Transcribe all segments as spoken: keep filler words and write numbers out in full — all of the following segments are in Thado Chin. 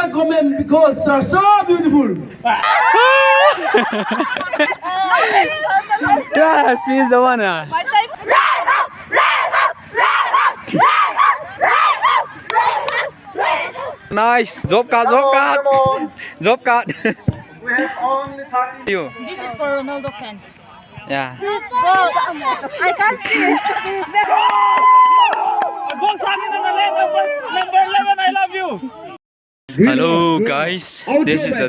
Comment because you are so beautiful. Yeah, she's the one. Uh. Nice. Job card, job card. Job card. You. This is for Ronaldo fans. Yeah. I can't see. Go Sami number eleven, number eleven, I love you. Hello guys, this is the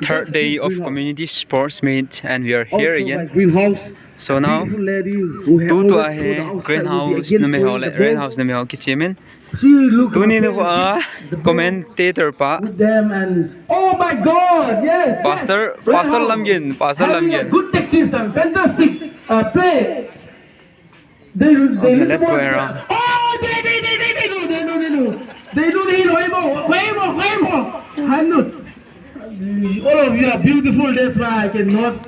third day of community sports meet and we are here again. So now, tu tu ahi greenhouse numei ho le rent house numei ho kichimin. Tuni na ko a commentator pa. Them and oh my God, yes. Pastor, Pastor Lamgin, Pastor Lamgin. Good tactics and fantastic uh, play. They, they Okay, let's go around. Oh, they, they, they, they, they know, they know, they know. They know, they know. Hey, mo, hey, mo, hey, mo. Hanut. All of you are beautiful. That's why I cannot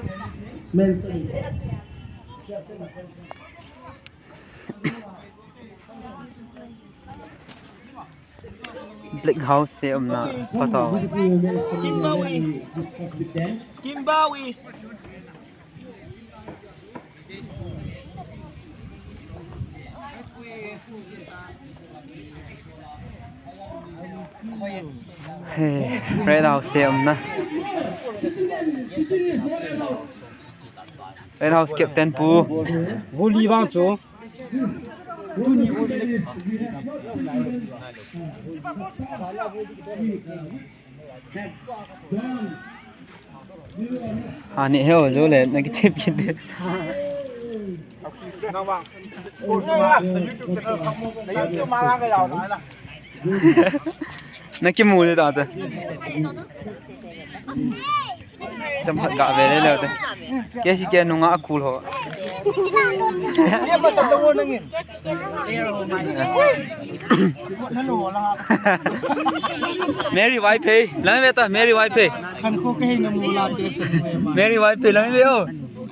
mention. Black house te umna phatau. Kimbawi. Kimbawi. Hey, rent house te umna. Rent house captain pu. Voli vang chu. Ani heo jo le na kichep kit de. Na kimu le ta cha. Cham khat ga ve le le te. Ke si ke nunga akul ho. Che ma sa to nangin. Mary Vaiphei, lam ve ta Mary Vaiphei. Kan ko ke na mu la te sa. Mary Vaiphei lam ve o.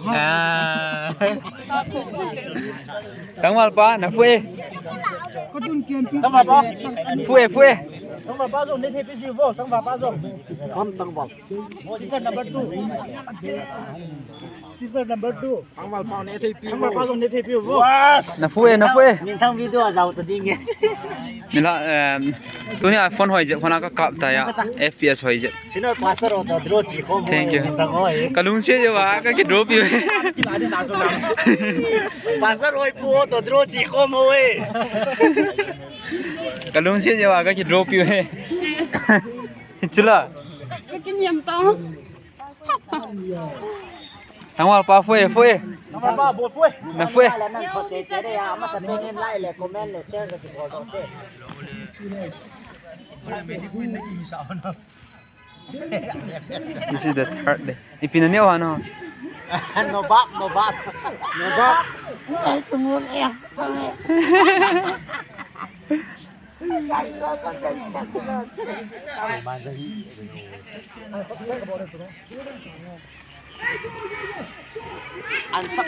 Ah. Tangval pa na fue. Ko tun kian pi. Fue fue. Tangval pa jo ne the pi ji vo, tangval pa jo. Kam tangval. Sister number two. Sister number two. Tangval pa ne the pi. Tangval pa jo ne the pi vo. Na fue na fue. Min thang video a jao ta ding e. Nila um, tuni a phone hoi je phone ka kap ta ya F P S hoi je. Sino pastor o to draw chi ko. Thank you. Min thang hoi. Ka lungse je wa ka ki drop you. Pastor hoi pu o to draw chi ko mo e. Ka lungse je wa ka ki drop you he. Chula. Kiniam tao. Tangval pa fue fue. Tangval pa bo fue. Na fue. Yo, mi cha de. This is the third day. Ipi na neo ano. No bap, no bap. No bap.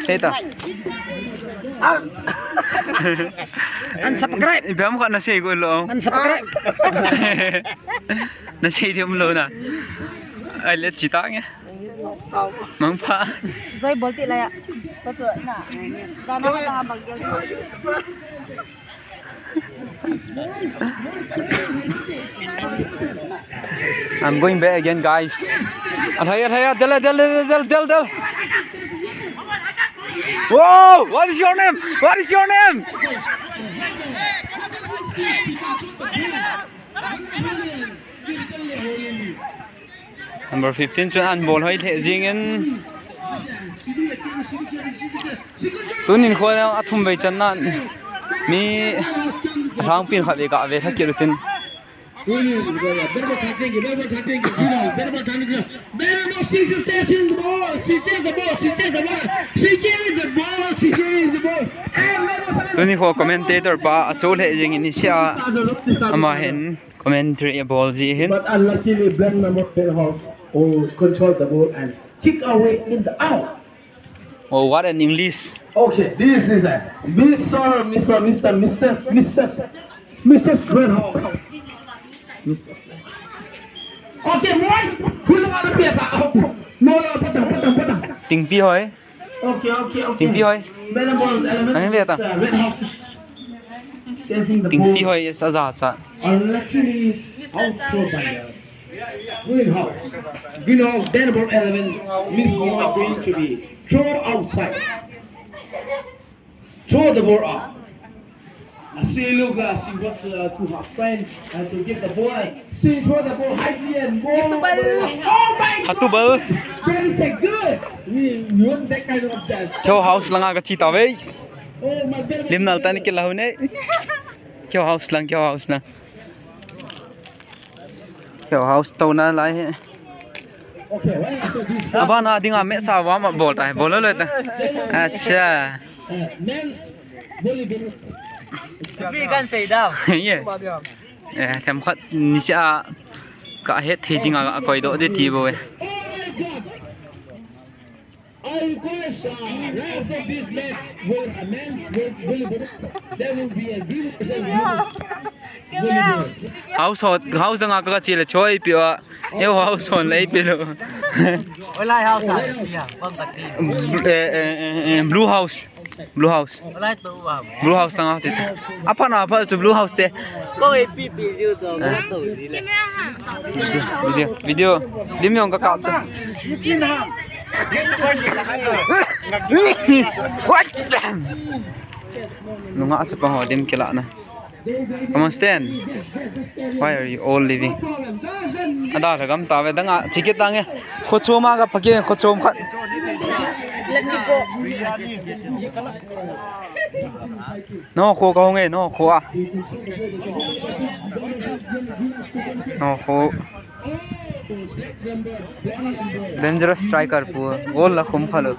Seta. Unsubscribe. Ipi ham khat na sei ko lo. Unsubscribe. Na sei diam lo na. Ai le chita nge. Mangpha. Zoi bol ti la ya. Cho cho na. Jana ka ta bang gel. I'm going back again, guys. Athaya, athaya, del, del, del, del, del, del. Whoa! What is your name? What is your name? Number fifteen chun an bol hoi lheh jingin. Tunin khua a thum vei channa mi a lhangpin khat vei ka ve thakil utin. Tuni khua commentator pa a cho lheh jingin i sia ama hin. Commentary a bol ji hin. But unluckily, Blen Namot Pen House will control the ball and kick away in the out. Oh, what an English. Okay, this is a Mister Mister Mister Missus Missus Missus Red House. Missus Okay, more. Hula ada pia ta. More, patang, patang, patang. Tingpi hoi. Okay, okay, okay. Tingpi hoi. Nang ve ta. Uh, red house. Tingpi hoi, sa ja sa. Unluckily, out throw by the green house. Green house, then number eleven, Miss Moa going to be throw outside. Throw the ball up. I see, look, I see what uh, to her friend and to give the ball. She throw the ball high and more. Oh my God! Hatu ball. That is a good. We, we want that kind of chance. Kyo house langa ka chita ve. Oh my God. Lim nal tani kila hune. Kyo house lang, kyo house lang. Kyo house to na lai he. Abana dinga me sa wa ma bol tai, bol lo ta. Acha. Men's volleyball. Pi kan sei da. Ye. Eh, them khat ni cha ka het thei dinga a koi do de ti bo e. I request uh, right after this match will amend will will be there will be a green versus blue. House hot house nga ka chi le choi pi a. Yo house hon le pi lo. Olai house a pi a bang ka chi. Eh, eh, eh, eh, blue house. Blue house. Olai to wa. Blue house tang house. Apa na apa chu blue house te. Ko e pi pi ju to ko to ji le. Video, video. Lim yong ka kap cha. Nunga chapang ho dim kila na. Come on, stand. Why are you all leaving? Ada ka gam ta ve danga chikit tang e. Khochom a ka phaki khochom khat. No kho ka hong e, no kho a. No kho. Dangerous striker pu. Goal la khum khalo.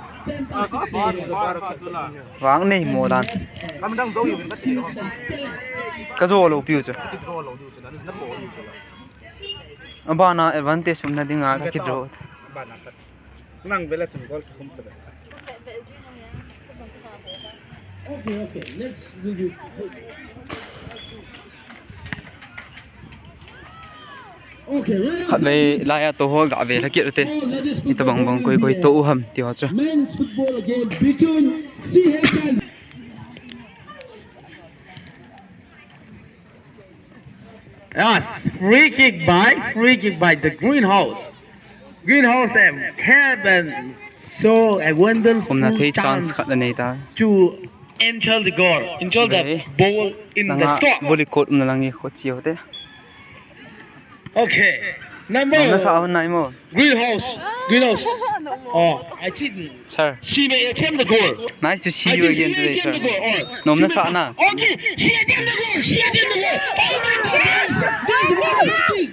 Vang nei mo dan. Ka zo lo piu chu. Abana advantage umna dinga ka ki draw. Nang bela chun goal ki khum khalo. Okay, okay. Let's do this. Khat vei lai a to ho ga ve la kit te. Ita bang bang koi koi to u ham ti ho chu. Men's football game between C H N. Yes, free kick by, free kick by the greenhouse. Greenhouse have, have and so a wonderful Khumna thei chance chance khat na nei ta. To enter the goal, enter the Ve. Ball in the Nanga score. Volley court umna lang e kho chi ho te. Okay. Number Nang na sa hon nai mo. Greenhouse. Greenhouse. Oh, I didn't. Sir. She may attempt the goal. Nice to see I you think again she may today, attempt sir. The goal. Oh, Nom she na may sa na. Okay, she attempt the goal. She attempt the goal. Oh my God, that is, that is wonderful.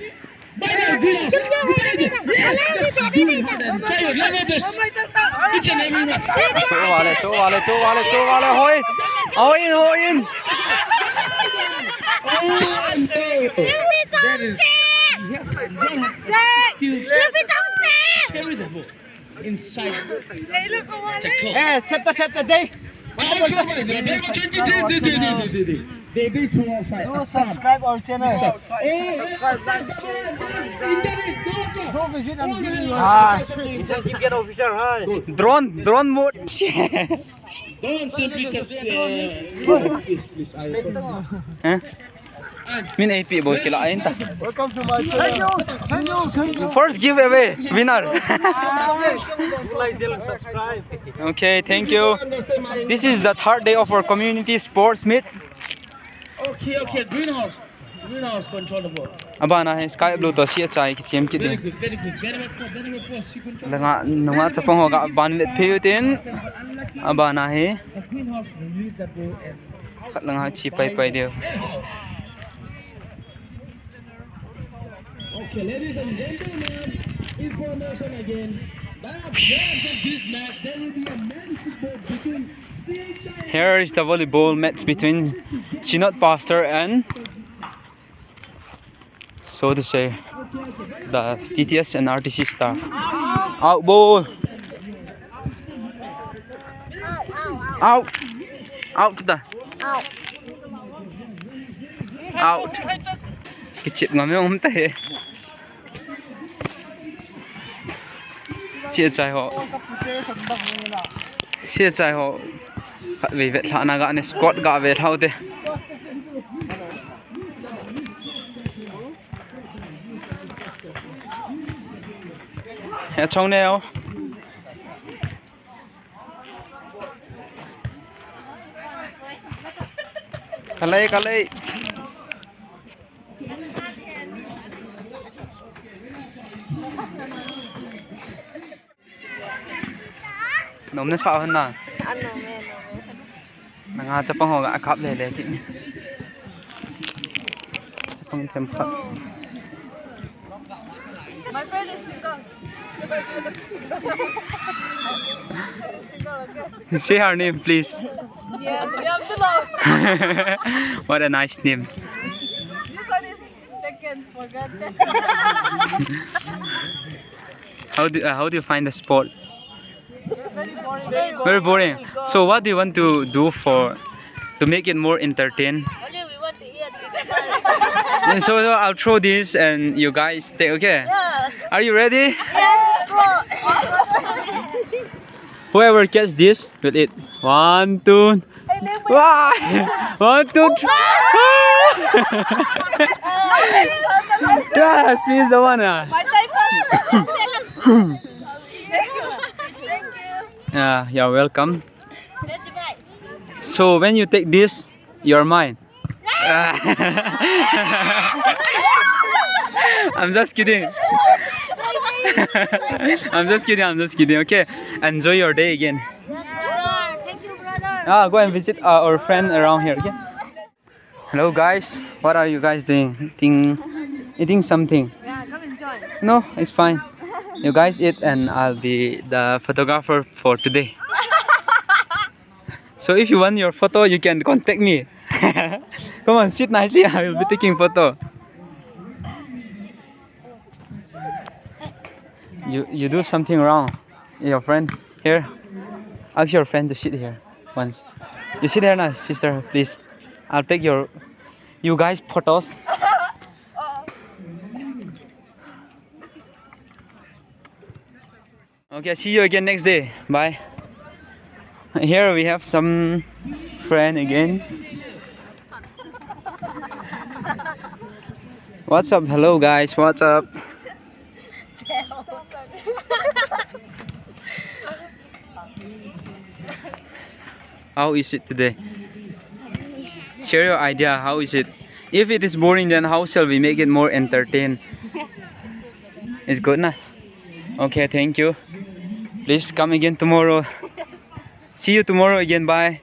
By the way, Greenhouse. Yes, yes, do it hard and try your level best. Each and every one. Cho wale, cho wale, cho wale, cho wale. Hoi. Hoi, hoi. Oh, no. That is, Inside. Eh, set the, set the day. Do subscribe our channel. Do visit and view your Ah. Drone, drone mode. Don't simply just, uh, please, please, I Huh? Min A P boy kila ain ta. Welcome to my channel. Thank you. Thank you. Thank you. First giveaway winner. Like, share, and subscribe. Okay, thank you. This is the third day of our community sports meet. Okay, okay, greenhouse. Greenhouse control the ball. Abana hi sky blue to si achai ki chem ki Very din. Good, very good. Very well, very well, very well. Langa nunga chapang ho ga ban let pheu tin. Abana hi. The greenhouse release the ball and Khat langa chi pai pai deu. Okay, ladies and gentlemen, information again. That after this match, there will be a men's football between C H I Here is the volleyball match between Synod Pastor and So to say, the T T S and R T C staff. Out ball. Out. Out kita. Out. Kichip ngam yung umta he. Sia chai ho. Sia chai ho. Khat vei vetlhahna ga ne, squad ga vetlhah u te. He chong neo. Kalei, kalei. Nom nasa hon na. Anom e, nom e. Nanga chapang ho ga kap lele kit ni. Chapang themkhat. My friend is single. Single, okay. Say her name, please. Yeah, yeah, I'm too long. What a nice name. This one is taken for granted. How do, uh, how do you find the sport? Very boring. Very boring. So what do you want to do for, to make it more entertain? Only we want to eat. And so, so I'll throw this and you guys take, okay? Yes. Are you ready? Yes. Whoever catch this will eat. One, two. Wah! One, two, three. Yeah, she's the one. Ah. My type. Thank you. Yeah, you're welcome. So when you take this, you're mine. I'm just kidding. I'm just kidding. I'm just kidding. Okay, enjoy your day again. Thank you, brother. Ah, go and visit, uh, our friend around here. Okay. Hello guys, what are you guys doing? Eating, eating something? Yeah, come and join. No, it's fine. You guys eat and I'll be the photographer for today. So if you want your photo, you can contact me. Come on, sit nicely. I will be taking photo. You, you do something wrong. Your friend here. Ask your friend to sit here once. You sit here now, sister, please. I'll take your, you guys' photos. Okay, see you again next day. Bye. Here we have some friend again. What's up? Hello guys, what's up? How is it today? Share your idea. How is it? If it is boring, then how shall we make it more entertain? It's good, na? Okay, thank you. Please come again tomorrow. See you tomorrow again. Bye.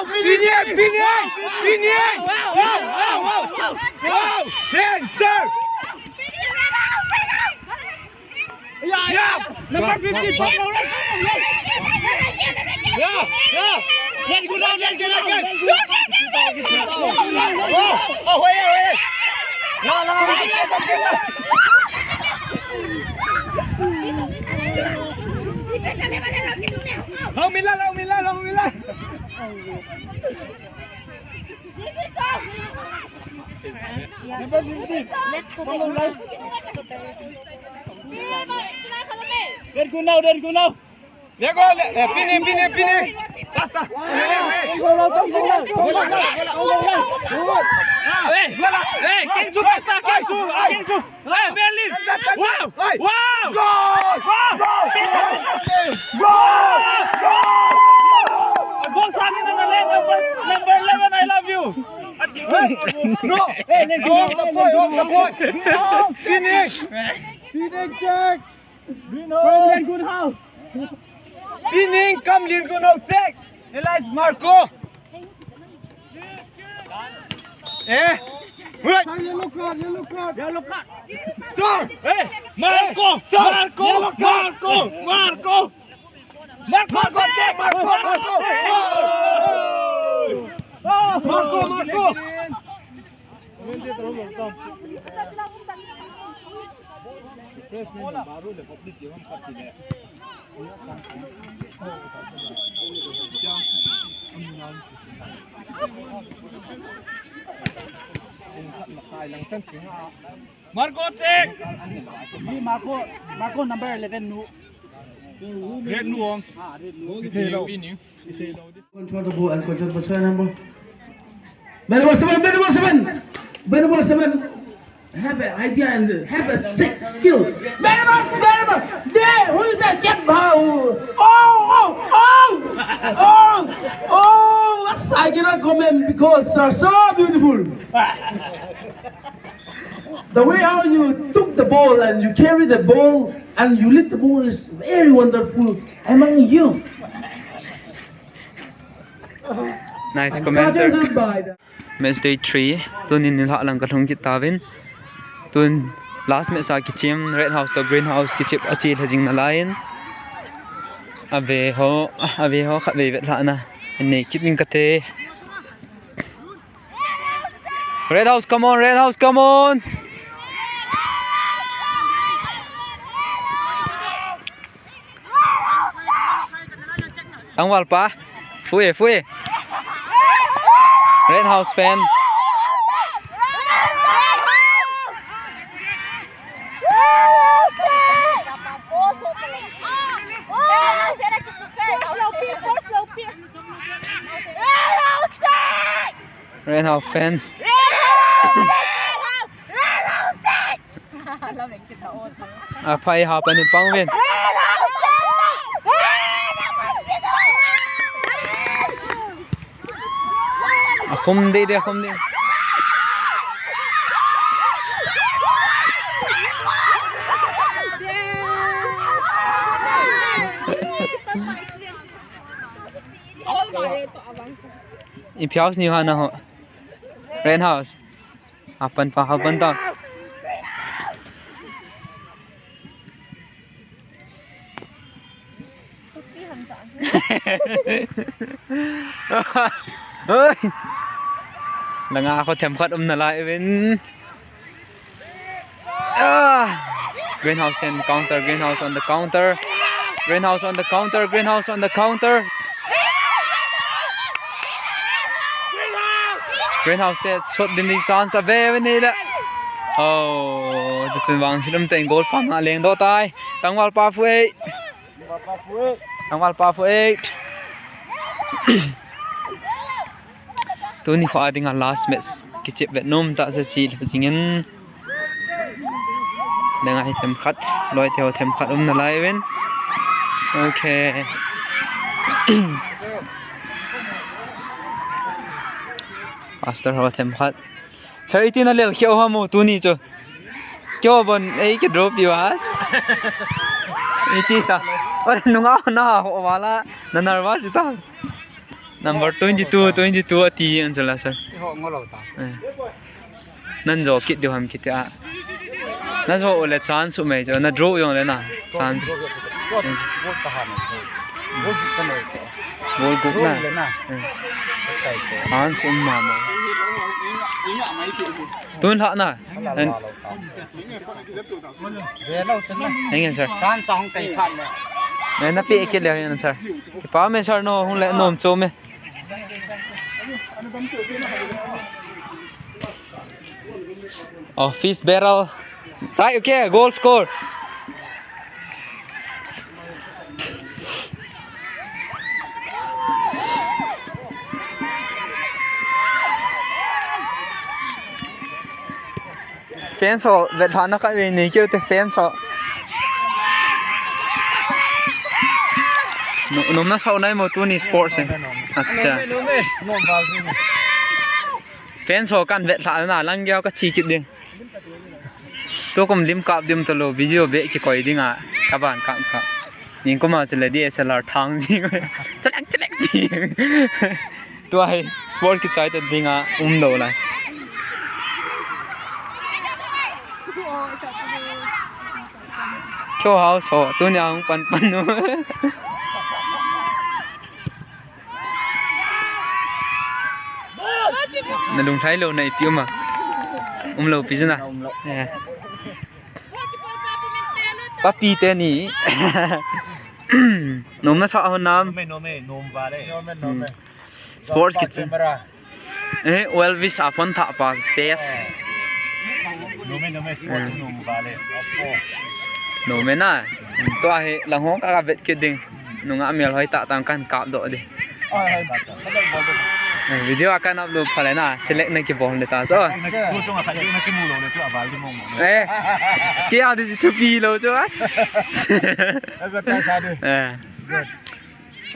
Pinian, Pinian, Pinian. Wow, wow, wow, wow, wow. Wow, cancer. Yeah, yeah. Number fifty. Yeah, yeah. Let go now, let go, let go. Oh, oh, wait, wait. No, no, no. Long mila, long mila, long mila. Number fifty. Let's go back. Let go now, let go now. Let go, let, eh, Pinian, Pinian, Pinian. Basta. Hey, hey, Kengchu, basta, Kengchu, Kengchu. Hey, Merlin. Wow, wow. Goal! Wow. Goal! Goal! Goal! Goal, Sami, number, number eleven, I love you. Hey, no. Hey, let go. Off the boy, off the boy. Pinian. Pinian, check. Pinian, good how? Pinian, come, Lin, good how, check. Elias, Marco. Eh? Wait. Sir, yellow card, yellow card. Yellow card. Sir. Hey, Marco, hey, sir. Marco, yellow card. Marco, Marco. Marco, Marco, check, Marco, Marco. Marco, Marco. Oh. Oh, Marco, Marco. Marco, check. Ni Marco, Marco number eleven nu. Red nu ong. Ah, red nu. Control the ball and control the number. Number seven, number seven. Number seven. Have an idea and have a sick skill. Very much, very much. There, who is that? Jeb Hao. Oh, oh, oh, oh, oh. That's, I cannot comment because you are so beautiful. The way how you took the ball and you carry the ball and you lead the ball is very wonderful among you. Nice commenter. Match day three. Tunin nilhah lang kalhung kit tauvin. Tun last match a kichim, Red House toh Green House kichep a chelha jing nalaiyin. Ave ho, ave ho khatvei vetlhahna nei kit ing kate. Red House, come on, Red House, come on. Tangvalpa. Fue, fue. Red House fans. Red House fans. Aphai ha panin pang ven. Akhum dei dei, akhum dei. Ipi house ni ho na ho? Red House. Hapan pa, hapan ta. Oi. Langa kho themkhat um nalai uvin. Ah! Green House ten counter, Green House on the counter. Green House on the counter, Green House on the counter. Green House te shot din di chance ave uvin ahile. Oh, tichun vangset umtah in goal pang a lengdoh tai. Tangvalpa fue. Tangvalpa fue. Tuni kho a dinga last match kichep vet nom tah jeh a chelha jingin. Dang ahi themkhat, loi te ho themkhat um nalai uvin. Okay. Pastor ho themkhat. Sir, iti na lel kheu ham o tuni chu. Kyo bon, ei ke drop you as. Iti ta. Ore nunga na ho wala na nervous ta. Number twenty-two, twenty-two ati ang chala sir. Ho ngolo ta. Eh. Nan jo kit diu ham kiti a. Na jo ule chance um mai jo, na draw jong le na. Chance. Goal ta ha na. Goal kit ka na. Goal kit na. Draw le na. Eh. Chance um mama. Tun ha na. Hala, hala, hala. Ve lo chen na. Henge sir. Chance hung kai khat le. Ne na pe kit le henge sir. Kipa me sir no hung le nom cho me. Oh, fist battle. Right, okay, goal score. Fans ho, vetlhahna khatvei nei keu te fans ho. No, nom na sao nai mo tuni sports e. Acha. Fans ho kan vetlhahna lang geo ka chi kit ding. Tukum lim kap dim talo video be kikoi dinga. Kaban kap kap. Ningkuma chule D S L R thang jing. Chalek chalek jing. Tua hi sports kichai ta dinga um lo lai. Kyo hao so tunia hung pan pan nu. Na lungthai lou na ipi um a. Um lou pi jina. Na um lou. Eh. Papi te ni. Nom na sa ho nam. Nom e, nom e, nom vale. Nom e, nom e. Hmm. Sports kichi. Camera. Eh, well wish a phone thah pa test. Nome, nome, sports nome vale. Nome na. Tua hi lang hong ka ka vet kit ding. Nunga mel hoi tah tah kan kap doh ding. Video a kan upload pha le na, select na kibol le ta so. Eh, kei a di thupi lou chu as. Eh.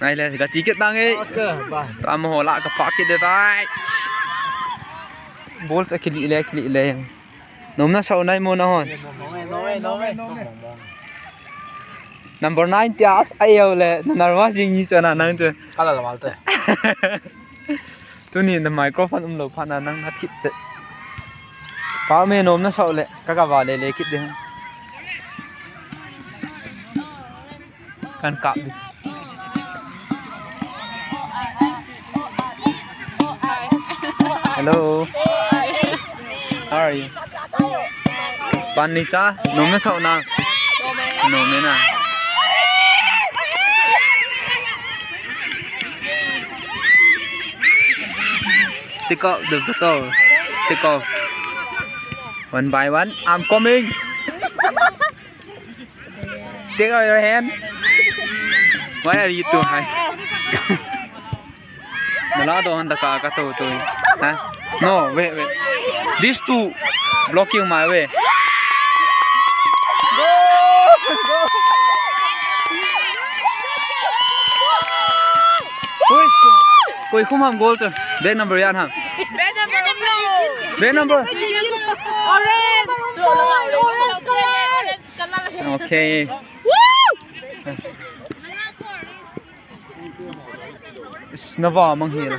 Ai le, ka chi kit tang e. Tua mo ho la ka pa kit de tai. Ball cha kili le, kili le. Nom na sao nai mo na hon. Number nine tia as ai au le, na narva jing ni chana nang chu. Kala la mal te. Tuni na microphone um lou phat na nang na thip che. Pa me nom na sao le, ka ka va le le kit de. Kan kap di. Hello. How are you? Pan ni cha, nom na sao na. Nom na. Take out the bottle. Take off. One by one. I'm coming. Take out your hand. Why are you too high? Nala do handa ka ka to to. Huh? No, wait, wait. These two blocking my way. Koi, koi khum ham goal to. Bad number yan ham. Bad number. Bad number. Orange. Orange color. Okay. Is, na va mang hi la.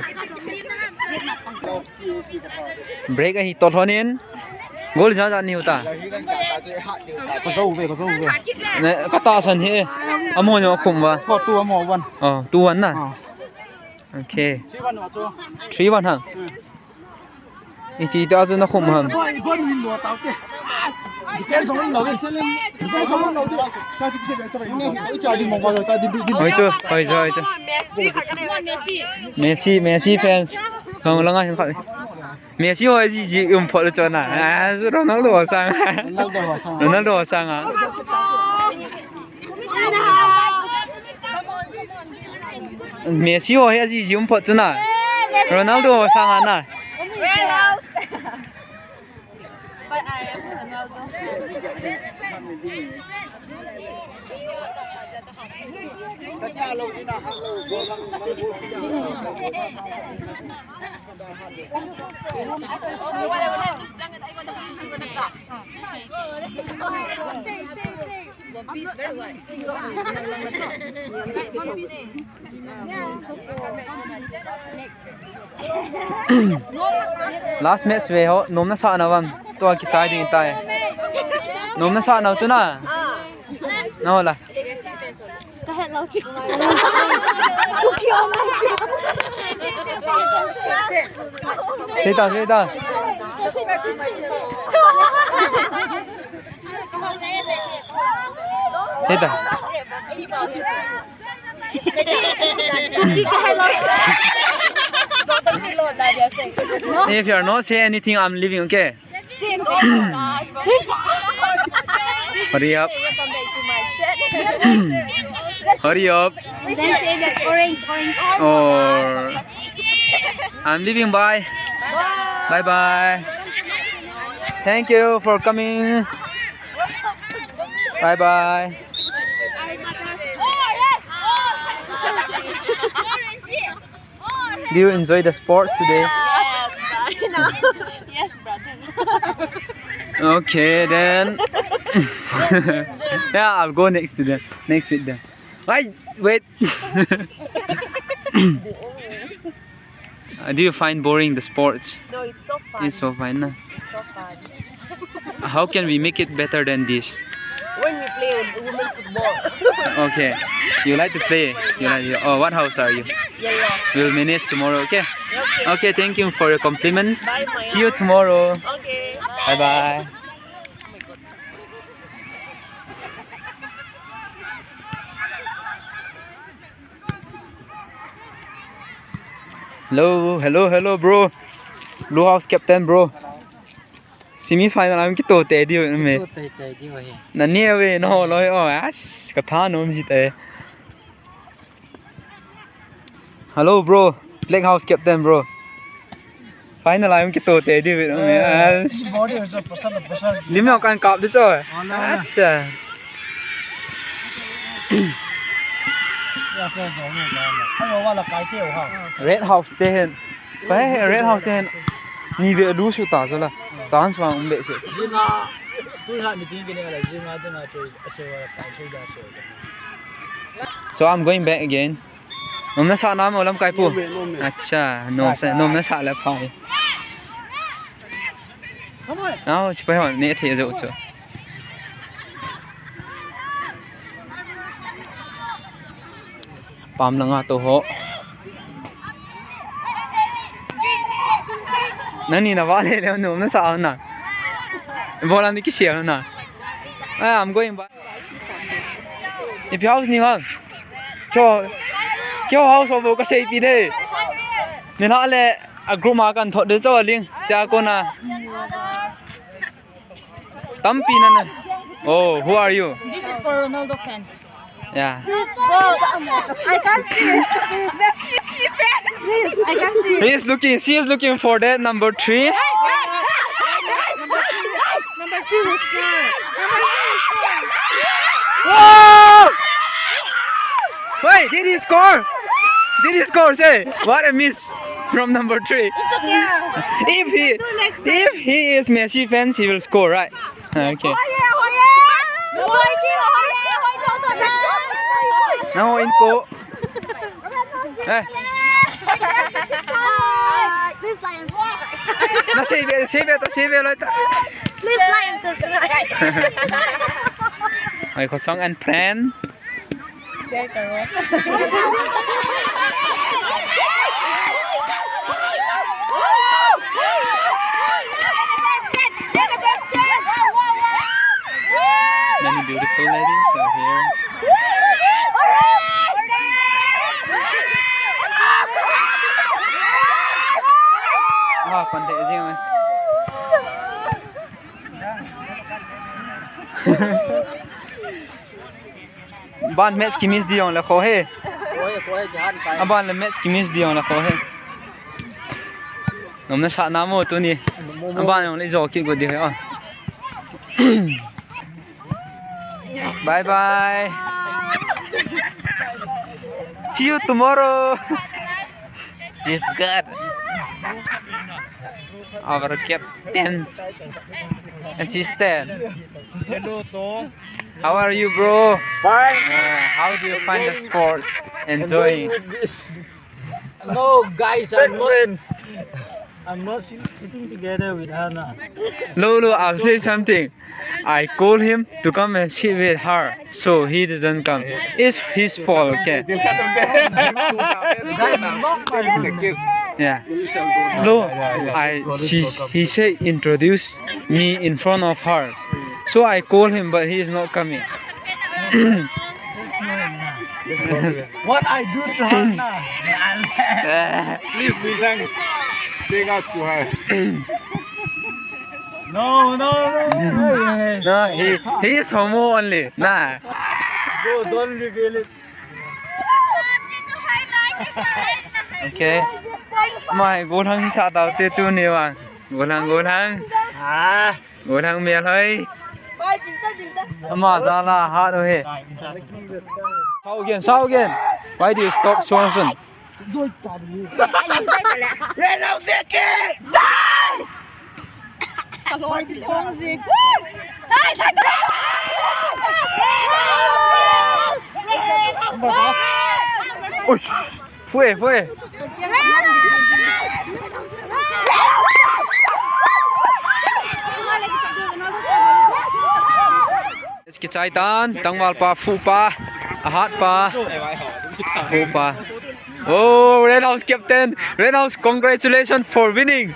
Break ahi to lhonin. Goal ja ja ni uta. Ka zo ve, ka zo ve. Ne, ka ta san hi. Amo nyo khum va. Ko tu amo one. Oh, two one na. Ah. Okay. Three one ha. Iti ta chu na khum ham. Hoi chu, hoi chu, hoi chu. Messi, Messi fans. Kong langa hin khat. Messi hoi ji ji um phot chu na. Ah, Ronaldo sang. Ronaldo sang. Ronaldo sang a. Messi ho hi aji ji um phot chu na. Ronaldo ho sang a na. Last match ve ho, nom na sa na vang. Tua kisai ding tai. Nom na sa na chu na. Na ho la. Ka het lou chu. Ku kio lou chu. Sei ta, sei ta. Sei ta. Ku ki ka het lou chu. If you are not say anything, I'm leaving, okay? Hurry up. Hurry up. Then say that orange, orange. Or I'm leaving. Bye. Bye bye. Thank you for coming. Bye bye. Do you enjoy the sports today? Yes, brother. Yes, brother. Okay, then. Yeah, I'll go next to them. Next with them. Wait, wait. Uh, do you find boring the sports? No, it's so fun. It's so fun, na? It's so fun. How can we make it better than this? When we play women football. Okay. You like to play? You like, oh, what house are you? Yellow. We'll manage tomorrow, okay? Okay. Okay, thank you for your compliments. Bye, Maya. See you tomorrow. Okay. Bye bye. Hello, hello, hello, bro. Blue House captain, bro. Semi final a kito te diu me. Kito te te diu he. Na ne ve no lo he o. As ka tha nom ji te. Hello, bro. Black House captain, bro. Final a kito te diu me. As. Body ho pasal pasal. Lim no kan kap di cho. Acha. Red House te hin. Pai Red House te hin. Ni ve lu su ta so la. Chance vang um be se. Jina tu ha meeting ke ne la jina de na pe ase wa ta pe da se. So I'm going back again. Nom na sa na mo lamkai pu. Nom e, nom e. Acha, nom sa, nom na sa la phai. Aw, sipai hon ne the jo chu. Pam langa to ho. Nani na vale le nom na sa na. Bola ni kisia na. Ah, I'm going back. Ipi house ni vang. Kyo, kyo house of ka sei pi de. Ni na le a group ma kan thot de cho ling. Cha ko na. Tampi na na. Oh, who are you? This is for Ronaldo fans. Yeah. This ball, I can't see. Messi fans. Please, I can't see. He is looking. She is looking for that number three. Number three, number three will score. Number three will score. Whoa! Wait, did he score? Did he score? Say, what a miss from number three. It's okay. If he, do next time. If he is Messi fans, he will score, right? Okay. Now in ko. Eh. Please like and subscribe. Na save, save ta, save lai ta. Please like and subscribe. Ai ko song and friend. Share karo. Many beautiful ladies are here. Ah, pandai jing. Ban match ki miss di jong le kho he. Kho he, kho he, kihan kai. Aban le match ki miss di jong le kho he. Nom na sa na mo tuni. Mo, mo. Aban jong le jo ki go di he. Ah. Bye bye. See you tomorrow. This God. Our captain's assistant. Hello, Tom. How are you, bro? Fine. Uh, how do you find the sports? Enjoying? Enjoying with this. No, guys, I'm not, I'm not sit-, sitting together with her now. Look, look, I'll say something. I call him to come and sit with her, so he doesn't come. It's his fault, okay? Yeah. No, I, she, he said introduce me in front of her. So I call him, but he is not coming. What I do to her now? Please, Bintang, take us to her. No, no, no, no. No, he, he is homo only. Nah. Bro, don't reveal it. Okay. Mai, golang sa tau te tuni vang. Golang, golang. Ah. Golang mel hoi. Ama jala hat ho he. Sao again, sao again. Why do you stop Swanson? Ush, fue, fue. Kichai tan, tangval pa, fu pa, ahat pa, fu pa. Oh, Red House captain, Red House, congratulations for winning.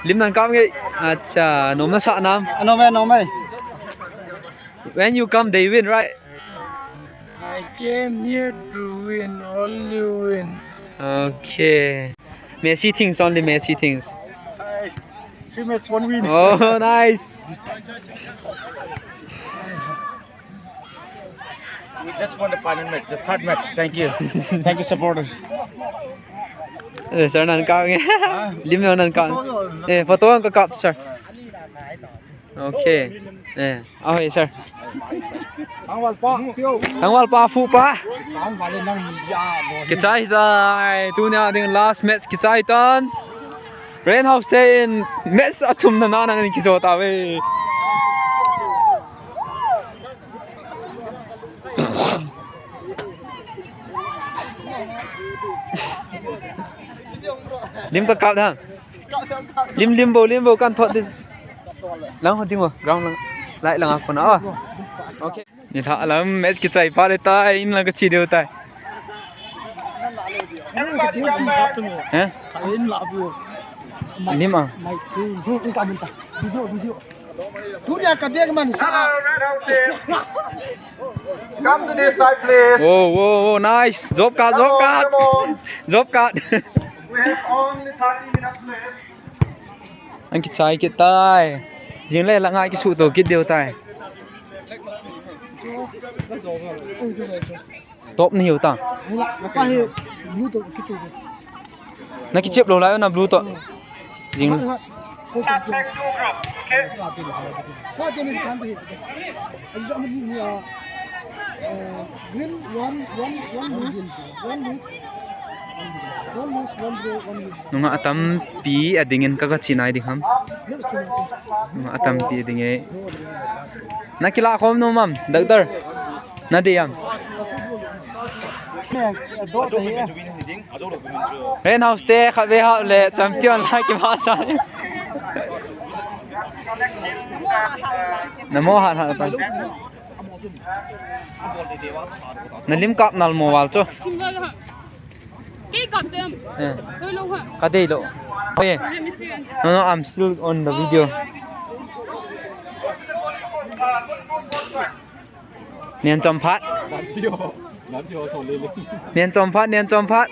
Lim nang kap nge, acha, nom na sa nam. Nom e, nom e. When you come, they win, right? I came here to win, only win. Okay. Messi things, only Messi things. Three match, one win. Oh, nice. We just won the final match, the third match. Thank you. Thank you, supporters. Eh, sir, nan kap nge. Lim yo nan kap. Eh, photo ang kakap, sir. Okay. Eh, okay, sir. Ang walpa, pio. Tangwal pa fu pa. Ang wale nang media. Kichai tai. Tunia ding last match kichai tan. Rain House te in match athum na na na kijo ta ve. Lim kakap da. Lim lim bo lim bo kan thot dis. Lang ho ding wo ground lang. Lai lang a kona. Okay. Ni tha lam match kichai pa le tai in lang kachi deu tai. Eh? Lim a. Tunia ka bag man sa. Come to this side, please. Oh, oh, oh, nice. Job card, job card. Job card. We have only thirty minutes left. Ang kichai kit tai. Jing le la ngai kisuto kit deu tai. Top ni hiu ta. Ka hi blue to kichu. Na kichep lo lai na blue to. Jing. Green one, one, one loose, one loose, one loose, one draw, one win. Nunga atampi adingin kaka chinai ding ham. Nunga atampi adinge. Na kila khom no mam, doctor. Na de yam. Rain House te khat ve hap le champion la ki ma sa. Na mo ha ha ta. Na lim kap nal mo wal cho. Kei kap chem. Eh, Hoi lo ha. Ka dei lo. Hey, Let me see. No, no, I'm still on the video. Nian chom phat. Nian chom phat, nian chom phat.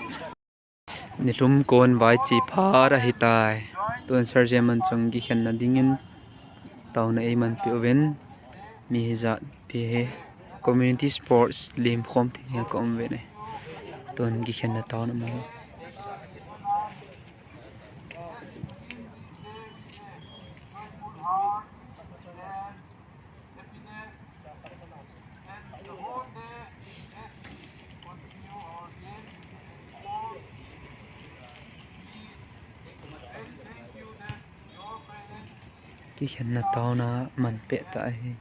Nilum kon vai chi phat ahi tai. Tun Sir Jeman chung kikhenna dingin taona eiman pe uvin. Mi hijat pi he community sports lim khom ti ka um ve ne. Tun kikhenna taona ma. Kikhenna taona man peh ta ahi.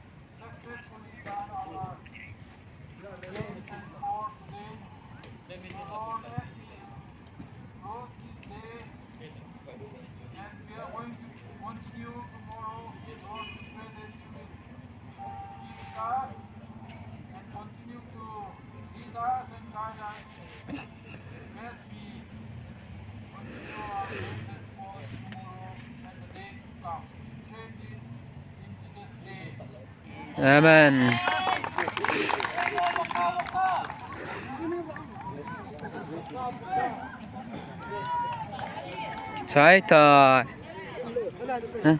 Amen. Kichai tai. Huh?